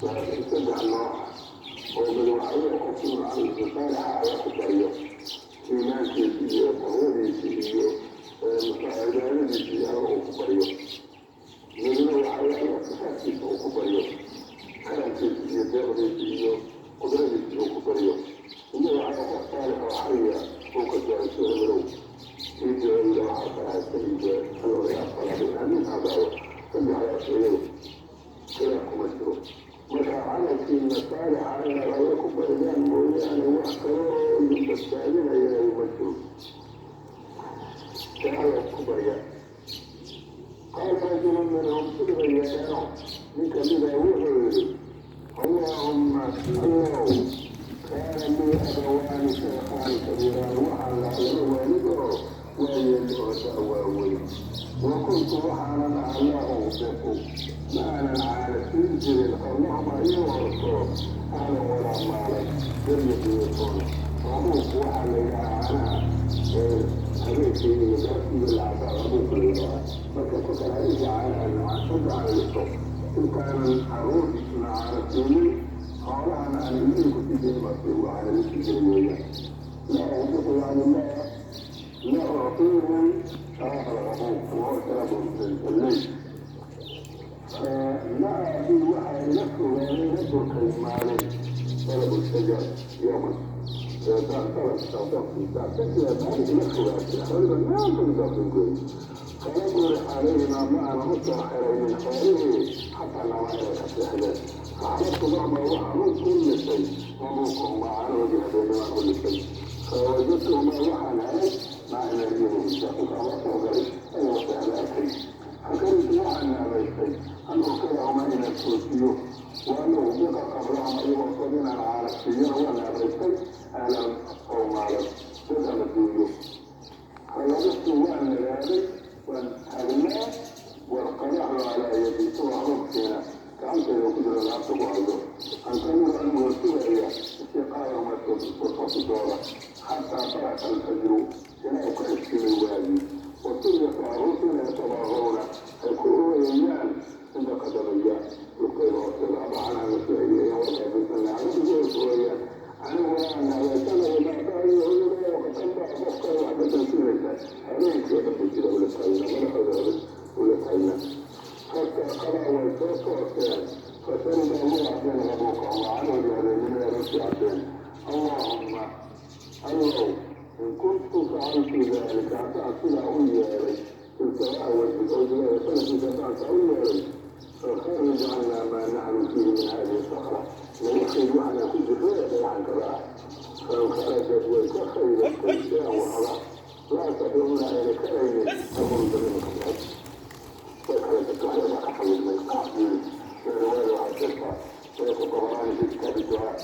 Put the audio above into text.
Saddex nooc oo mid waxaa weeye qofku inuu camalkiisa saalixa Alla ku baryo, iimaankiisa iyo taqwadiisa iyo cibaadadiisa iyo Alla uu ku baryo. Midna waxaa weeye Alla sifaadkiisa uu ku baryo, karamkiisa iyo deeqdiisa iyo qudradiisa uu ku baryo. Midna waxaa qof saalix oo xaya uu ka ducaysto, hebelow ii duceeyda, waxaa haysta ii duce, Alla way aqbalaa amiin hadaado. Saddexdaas iyagu khilaaf kuma jiro. Marka camalkiina saalixa inaad Alle ku baridaan mooyaane, wax kale oo idin badbaadinaya ma jiro ee Alla ku barya. Qaala rajulu minhum, sidaba yeeleeno, nin kamida wuxuu yidhi: "Allaahumma, Allow, kaana lii abawaani shaykhaani kabiiraan, waxaan lahaa laba waalid oo waayeello oo da' waaweyn. Wa kuntu, waxaanan ahaa, laa uqdiqu, ma aanan caana siin jirin, qablahuma, iyaga hortood, ahlan walaa maalan, darya dunyatoona." Qabuuq waxaa la yidhahaa caanaha ee habeenkii iyo galabtii la cabaa, qabuuq la yidhahaa. Marka kolkaan habeenkii caanaha saddex liso, intaanan caruurna caana siinin, xoolahana aan ilmihii ku sii jirin baa waxaana la sii jirin weeyaan. Laa uqdiqu, yani laa uctiihim sharaab alqabuuq, wahuwa sharaabu alleyl. Na'a bi, waxaa ila fogaaday, ila durkay maalin, talabu shajar yowman, maalin ila fogaatay, xooliba meel fog daaqin gooy. Falam urix calayhimaa, ma aanan u soo xeraynin xoolihii, xataa namaa, inay ka seexdeen. Faxalabtu lahumaa, waxaan u lisay, qabuuqahumaa, caanahoodii habeennimaan u lisay. Fawajadtuhumaa, waxaan helay, naa'iman, iyagoo hurda. Kolkaan waa soo galay ayagoo seexda arkay. Fakarihtu, waxaan necbaystay, an uqidahumaa, inaan toosiyo, wa an uqdiqa qablahum, iyagoo hortood inaan caana siiyana waa necbaystay, ahlan aw maalan, dad ama duunyo. Falabistu, waan nagaaday, waan taagnaa, walqadaxu calaa yadi, isagoo habuubkiina gacantayda ku jiro, laabta ku hayo, antadiru, anigoo sugaya istiqaadahuma, sootosidooda, xataa baraqa alfajru, ilaa uu ka iftiimay waagii, wasiryatu, caruurtiina, yatabaaqawna, ay ku ooyayaan, cinda qadamaya, lugtayda hoosteeda, ama canaha la soo celiyayaan, warkaabisana caruurta ku hoos ooyayaan. Aniguna aan nacbaysanayo baabahayo hooyada oo qatanba qofka wax badansiinaysa. Habeenkii oo dhan bay sida ula taagna, madaxooda ula taagna. Fastayqadaa, way soo tooseen. Fasharibaa, way cabeen, qabuuqahum, caanahoodii habeennimada aroortii cabeen. "Allaahumma, Allow, in kuntu facaltu daalika, haddaan sidaa u yeelay, ibtigaa wajhik, oo ilaahay qalabkiisa haddaan saa u yeelay, fakharij cannaa maa naxnu fiihi min hadihi sakra, naga fayd waxaanaan ku jirro ee dhagaxan kada ah." Fankharajat, way ka faydatay, shay-an, waxba, laa yastatiicuuna, ayna karaynin, alkhuruuja minhu, ka bixid. Way kala jabtay, waxba baa ka fayidmay, qac yiri. Riwaayada waxaa jirta riwaayat Dabaraani fi kitaabi ducaa.